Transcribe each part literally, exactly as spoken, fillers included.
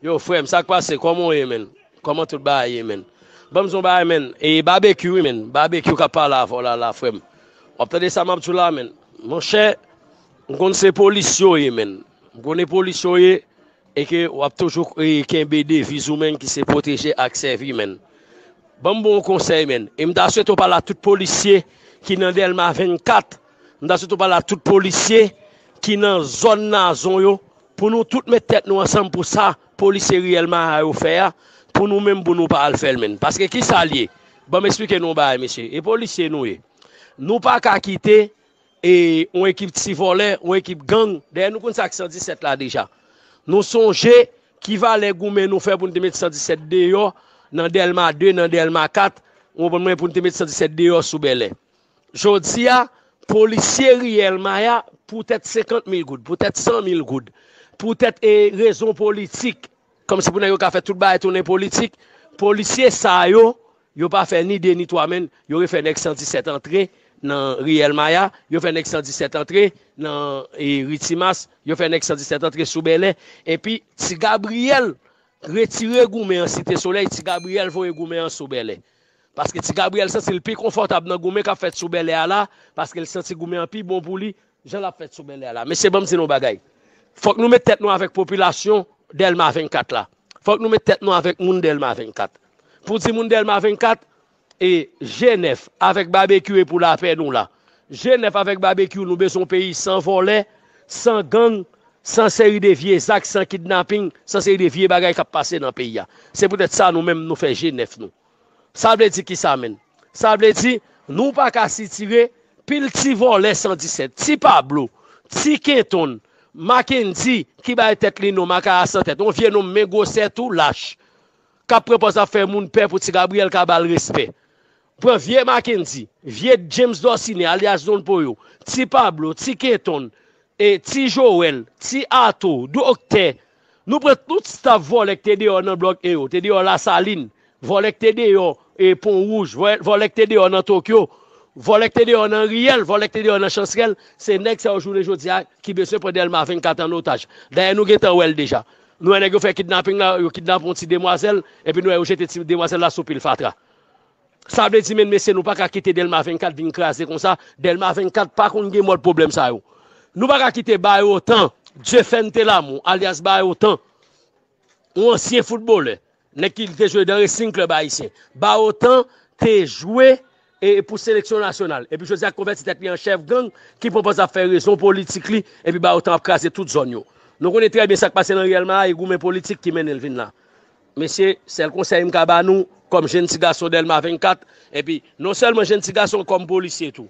Yo, frè m, sa k pase? Kòman w ye, menn? Kòman tout bagay ye, menn? Ban m di w yon bagay, menn. E Babekyou, wi, menn. Babekyou k ap pale avè w la, la, frè m. W ap tande sa m ap di w la, menn. Monchè, m konn se polis yo ye, menn. M konnen polis yo ye, e ke w ap toujou, e, kenbe deviz ou, menn, ki se pwoteje ak sèvi, menn. Ban m ba w yon konsèy, menn. E m ta swete w pale a tout polisye ki nan Dèlma vennkat. M ta swete w pale a tout polisye ki nan zòn Nazon yo, pou nou tout met tèt nou ansanm pou sa polisye Riyèl Maya yo fè a, pou nou menm, pou nou pa al fè l, menn. Paske ki sa l ye? Ban m eksplike nou yon bagay, mesye. E polisye nou ye. Nou pa ka kite e yon ekip ti vòlè, yon ekip gang. Dayè, nou konn sa k san disèt la deja. Nou sonje ki valè goumen nou fè pou n te met san disèt deyò nan Dèlma de, nan Dèlma kat, ou konprann mwen, pou n te met san disèt deyò sou Bèlè. Jodi a, polisye Riyèl Maya, poutèt senkant mil goud, poutèt san mil goud, poutèt, e, rezon politik, kòmsi pou nèg yo ka fè tout bagay tounen politik, polisye sa yo, yo pa fè ni de ni twa, menn, yo refè nèg san disèt antre nan Riyèl Maya, yo fè nèg san disèt antre nan, e, Ri Timas, yo fè nèg san disèt antre sou Bèlè, epi Ti Gabriyèl retire goumen an Site Solèy, Ti Gabriyèl voye goumen an sou Bèlè. Paske Ti Gabriyèl santi l pi konfòtab nan goumen k ap fèt sou Bèlè a la, paske l santi goumen an pi bon pou li, jan l ap fèt sou Bèlè a la. Mesye, ban m di nou yon bagay. Fòk nou met tèt nou avèk popilasyon Dèlma vennkat la. Fòk nou met tèt nou avèk moun Dèlma vennkat. Pou di moun Dèlma vennkat, e, G nèf avèk Babekyou e pou lapè nou la. G nèf avèk Babekyou, nou bezwen yon peyi san vòlè, san gang, san seri de vye zak, san kidnaping, san seri de vye bagay k ap pase nan peyi a. Se poutèt sa nou menm nou fè G nèf nou. Sa vle di kisa, menn? Sa vle di, nou pa ka sitire pil ti vòlè san disèt, ti Pablo, ti Kenton, Mackendy, ki bay tèt li non Makaya san tèt, yon vye nonm men gwosè tou lach, k ap pran pòz ap fè moun pè pou Ti Gabriyèl ka ba l respè. Pran vye Mackendy, vye James Dorcine, alyas Don Poyo, ti Pablo, ti Kenton, e, ti Joel, ti Ato, doktè. Nou pran tout staf vòlè k te deyò nan blòk E yo, te deyò Lasalin, vòlè k te deyò, e, Pon Wouj, vòlè, vòlè k te deyò nan Tokyo, vòlè k te deyò nan Riyèl, vòlè k te deyò nan Chansrèl, se nèg sa yo jounen jodi a ki bezwen pran Dèlma vennkat an otaj. Dayè, nou gentan wè l deja. Nou wè nèg yo fè kidnaping la, yo kidnape yon ti demwazèl, epi nou wè yo jete ti demwazèl la sou pil fatra. Sa vle di, menn mesye, nou pa ka kite Dèlma vennkat vin kraze konsa. Dèlma vennkat pa konn gen mòd pwoblèm sa yo. Nou pa ka kite Bayotan, Dieuphène Telamou, alyas Bayotan, yon ansyen foutbolè, nèg ki te jwe nan Racing Club Ayisyen. Bayotan te jwe, e, pou seleksyon nasyonal. Epi jodi a konvèti tèt li an chèf gang ki pran pòz ap fè rezon politik li, epi Bayotan ap kraze tout zòn yo. Nou konnen trè byen sa k pase nan Riyèl Maya, e goumen politik ki mennen l vin la. Mesye, sèl konsèy m ka ba nou, kòm jenn ti gason Dèlma vennkat, epi non sèlman jenn ti gason, kòm polisye tou.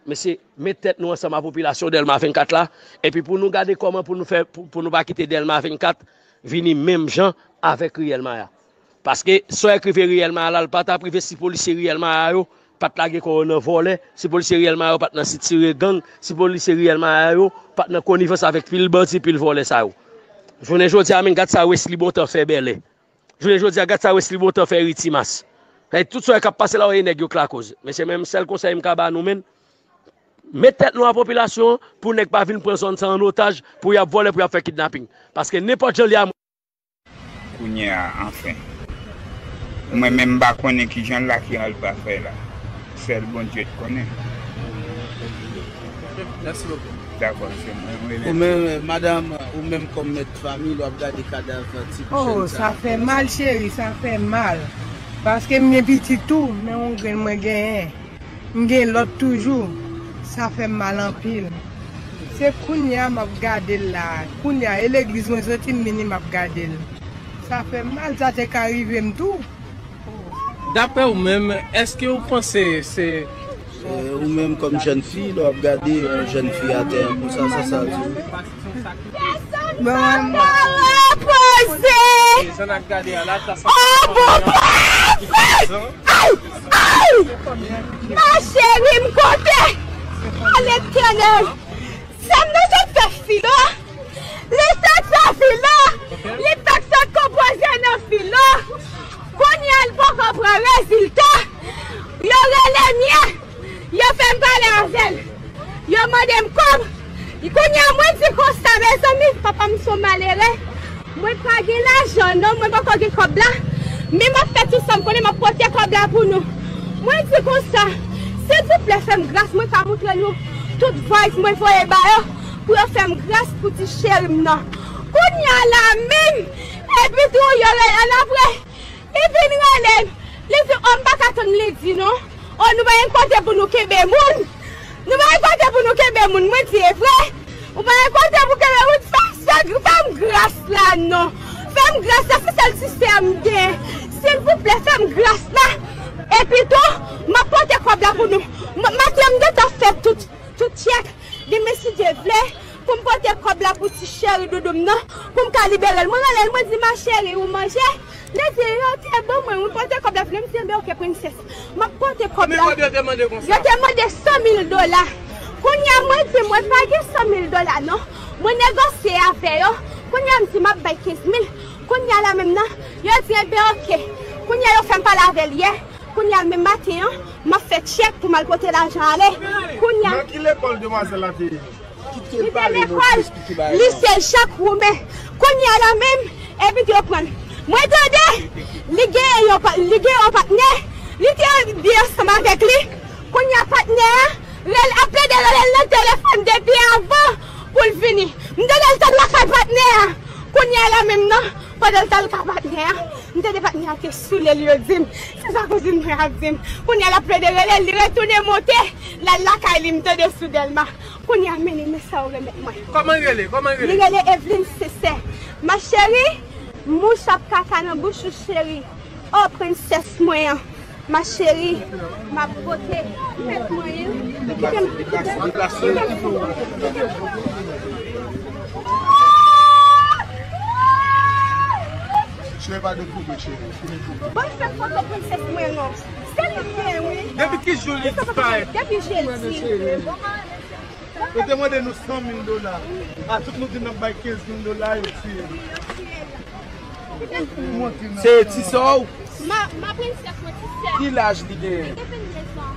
Mesye, met tèt nou ansanm a popilasyon Dèlma vennkat la, epi pou nou gade kòman pou nou fè, pou, pou nou pa kite Dèlma vennkat vini menm jan avèk Riyèl Maya. Paske sa k rive Riyèl Maya la, l pa t ap rive si polisye Riyèl Maya yo pa t lage kò yo nan vòlè, si polisye Riyèl Maya yo pa t nan sitire gang, si polisye Riyèl Maya yo pa t nan konivans avèk pil bandi, pil vòlè sa yo. Jounen jodi a, menn, gad sa Wesley Bontan fè Bèlè. Jounen jodi a, gad sa Wesley Bontan fè Ri Timas. Sa vle di tout sa k ap pase la yo, e nèg yo k lakoz. Mesye, menm sèl konsèy m ka ba nou, menn, met tèt nou a popilasyon an pou nèg pa vin pran zòn sa an otaj, pou y ap vòlè, pou y ap fè kidnaping. Paske nenpòt jan li a, Kounye a, anfen. Mwen menm, m pa konnen kijan l la ki al pa fè la. Sèl Bondye k konnen. Mèsi bokou. Dakò, se mwen. Mwen Ou menm, madanm, ou menm kòm mèt fanmi, lè w ap gade kadav ti Oh, jèn sa sa. Fè mal, cheri, sa fè mal. Paske m gen pitit tou, men yon grenn mwen genyen. M gen lòt toujou. Sa fè m mal anpil. Se kounye a m ap gade l la. Kounye a, e legliz mwen soti m vini m ap gade l. Sa fè m mal, sa te ka rive m tou. Daprè ou menm, èske ou panse se E, ou menm kòm jèn fi, lè w ap gade yon jèn fi atè an konsa, sa sa di w? Bon, Mwen repoze. jan n ap gade a la, sa Oh, bon, bon, ay, ay. Ma cheri, m kote. A Letènèl. Sè m nan sot fè filo. Li sot fè filo. Li fèk sot konpoze nan filo. Kounye a, l poko pran rezilta. Yo rele m ye. Yo fè m pale avè l. Yo mande m kòb. Kounye a, mwen di konsa, mezanmi, papa m se yon malere. Mwen pa gen lajan non, mwen poko gen kòb la. Men m ap fè tout sa m konnen, m ap pote kòb la pou nou. Mwen di konsa, silvouplè, fè m gras, mwen pa montre nou tout voice mwen voye ba yo, pou yo fè m gras pou ti cheri m nan. Kounye a la menm, epi tou yo rele l apre. Li vin rele m. Li di, o, m pa ka tann li di non. O, nou pa gen kote pou nou kenbe moun. Nou pa gen kote pou nou kenbe moun. Mwen di, e vre? Ou pa gen kote pou kenbe moun? Fè m, fè m gras la non. Fè m gras la, se sèl ti sè m gen. Silvouplè, fè m gras la. Epi tou, m ap pote kòb la pou nou. M- Maten, m gentan fè tout tout tchèk, demen si Dye vle, pou m pote kòb la pou ti cheri doudou m nan, pou m ka libere l. Mwen rele l, mwen di, ma chérie, ou manje? Li di, yo te ban mwen, mwen pote kòb la vini, m di, enben, oke, prensès. M ap pote kòb la. Konbyen kòb yo te mande konsa? Yo te mande san mil dola. Kounye a, mwen di, mwen pa gen san mil dola, non. Mwen negosye avè yo. Kounye a, m di, m ap bay kenz mil. Kounye a la menm nan, yo di, enben, oke. Kounye a, yo fè m pale avè l yè. Kounye a menm maten an, m ap fè tchèk pou m al pote lajan ale. Kounye a. Nan ki lekòl demwazèl la te ye? Li te lekòl lise Jak Woumen. Kounye a la menm, epi yo pran l. Mwen tande, li gen yon pa- li gen yon patnè, li te byen ansanm avèk li. Kounye a patnè a, rele- ap plede rele l nan telefòn depi avan pou l vini. M tande l t ap lakay patnè a. Kounye a la menm nan, pandan l t al ka patnè a, m tande patnè a te soule l, yo di m. Se sa kouzin mwen ap di m. Kounye a l ap plede rele l, li retounen monte, l al lakay li, m tande sou Dèlma. Kounye a, men li, men sa yo remèt mwen. Kòman l rele? Kòman l rele? Li rele Evelyne Sincère. Ma chérie, mouch ap kaka nan bouch ou, cheri. O, prensès mwen an. Ma chérie, m ap pote tèt mwen an. Kite m, kite m, kite m. Cheve pa dekouvri, cheve. Ban m fè foto prensès mwen non. Se li m gen, wi. Depi ki jou li disparèt? Depi jedi. Yo te mande nou san mil dola. A tout nou di n ap bay kenz mil dola, yo tiye nou. Se ti sè w? Ma, ma prensès, mwen ti sè. Ki laj li genyen? Li gen venndez an.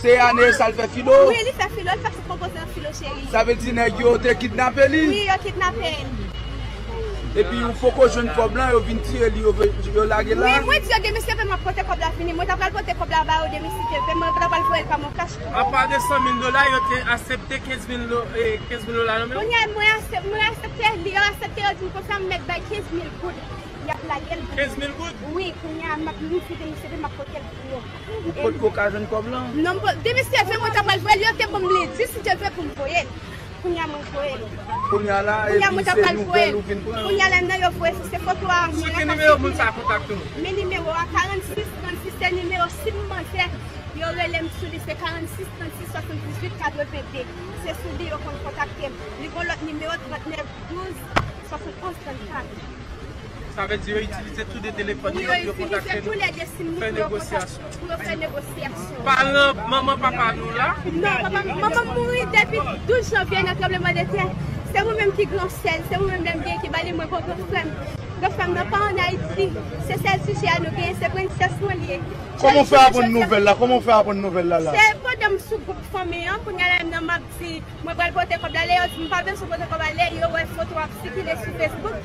Se ane sa l fè filo? Wi, li fè filo, li fè konpoze nan filo, cheri. Sa vle di nèg yo te kidnape li? Wi, yo kidnape l. Epi ou poko jwenn kòb lan, yo vin tiye li, yo, yo lage l la? Wi, mwen di yo demen si Dye vle m ap pote kòb la vini. Mwen ta pral pote kòb la ba yo demen si Dye vle, mwen ta pral voye l pa MonCash pou yo. Apa de san mil dola, yo te aksepte kenz mil do- e, kenz mil dola nan men w? Kounye a, mwen aksep- mwen aksepte, li yo aksepte, yo di m konsa m mèt bay kenz mil goud. Y ap lage l. Kenz mil goud? Wi, kounye a, m ap di si demen si Dye vle m ap pote l pou yo. Ou potko ka jwenn kòb lan? Non, m po- demen si Dye vle, mwen ta pral voye l, yo te ban m li di si Dye vle pou m voye l. Kounye a mwen voye l. Kounye a la, epi se nouvèl ou vin pran. Kounye a la, nan yo voye sou se foto a. Sou ki nimewo moun sa kontakte w? Men nimewo a, karannsis trannsis, se nimewo sim manzè. Yo rele m sou li, se karannsis trannsis swasanndizuit katrevenndez. Se sou li yo konn kontakte m. Li gon lòt nimewo, trannèf douz swasantonz trannkat. Sa vle di yo itilize tou de telefòn yo pou yo kontakte nou, fè negosyasyon. Pou yo fè negosyasyon. Paran, manman, papa nou la? Non, papa, manman m mouri depi douz janvye nan tranblemanntè. Se mwen menm ki gran sè l, se mwen menm lè m gen ki ba li mwen kon gran frè m. Gran frè m nan pa ann Ayiti. Se sèl sijè a nou genyen, se prensès mwen li ye. Kòman w fè aprann nouvèl la? Kòman w fè aprann nouvèl la la? Se pandan m sou gwoup fanmi an, kounye a la menm nan m ap di, mwen pral pote kòb la, lè yo di m pa bezwen pote kòb la, lè yo wè foto ap sikile sou Facebook.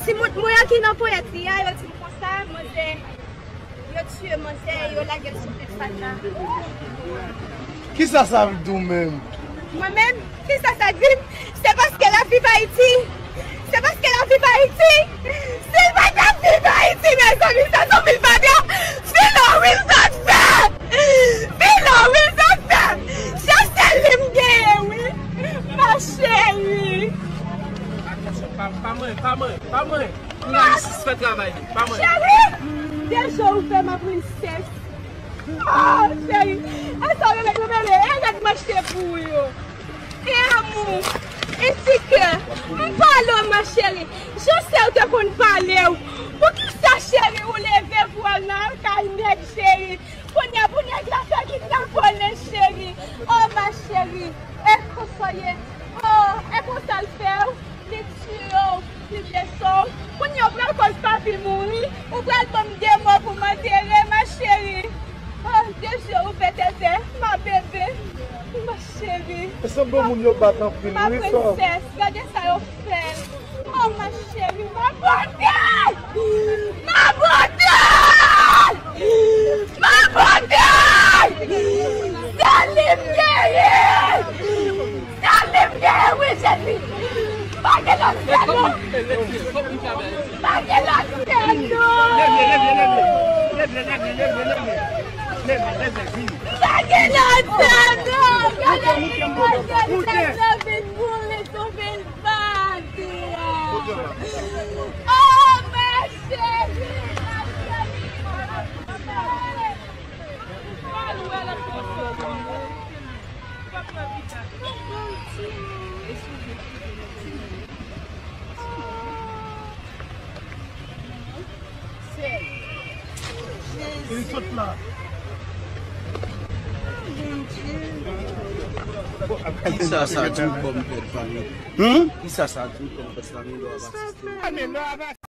Timoun mwen an ki nan ponyèt li a, yo di m konsa, manzè, yo tiye manzè, yo lage l sou pye fatra. Kisa sa vle di w menm? Mwen menm, kisa sa di m? Se paske l ap viv Ayiti. Se paske l ap viv Ayiti. Si l pa t ap viv Ayiti, mezanmi, se sou mil fatra. Filo wi l sot fè. Filo wi l sot fè. Se sèl li m genyen, wi. Ma chérie. Atansyon, pa, pa mwen, pa mwen, pa mwen. Jounalis, fè travay li, pa mwen. Cheri, de je ouvè, ma princesse. Oh, cheri, e sa w remèt mwen, bebe, e rad m achte pou ou yo. E amou, e ti kè, m pale w, ma chérie. Jan sè w te konn pale w. Poukisa, cheri, ou leve pou w al nan kay nèg, cheri? Kounye a pou nèg la fè kidnapè w, cheri. Oh, ma chérie, e konsa w ye. Oh, e konsa l fè w. Li tiye w, li blese w. Kounye a ou pral koz papi mouri, ou pral ban m de mò pou m antere, ma chérie. Oh, de je ouvè tètè, ma bébé, ma chérie. E sanble moun yo bat anpil, wi, sè. Ma princesse, gade sa yo fè l. Oh, ma chérie. Bondye! Mwen bondye! Mwen bondye! Sèl li m genyen! Sèl li m genyen, wi, Jezi! Pa gen lòt sèl non! Pa gen lòt sèl non! Pa gen lòt sèl non! Gade, gade, sèl nan vin boule sou vil. Pati a. Oh, ma chérie, ma chérie. Li sot la. Kisa sa di w kòm pèd fanmi? Hmm? Kisa sa di w kòm pèd fanmi lè w ap asiste?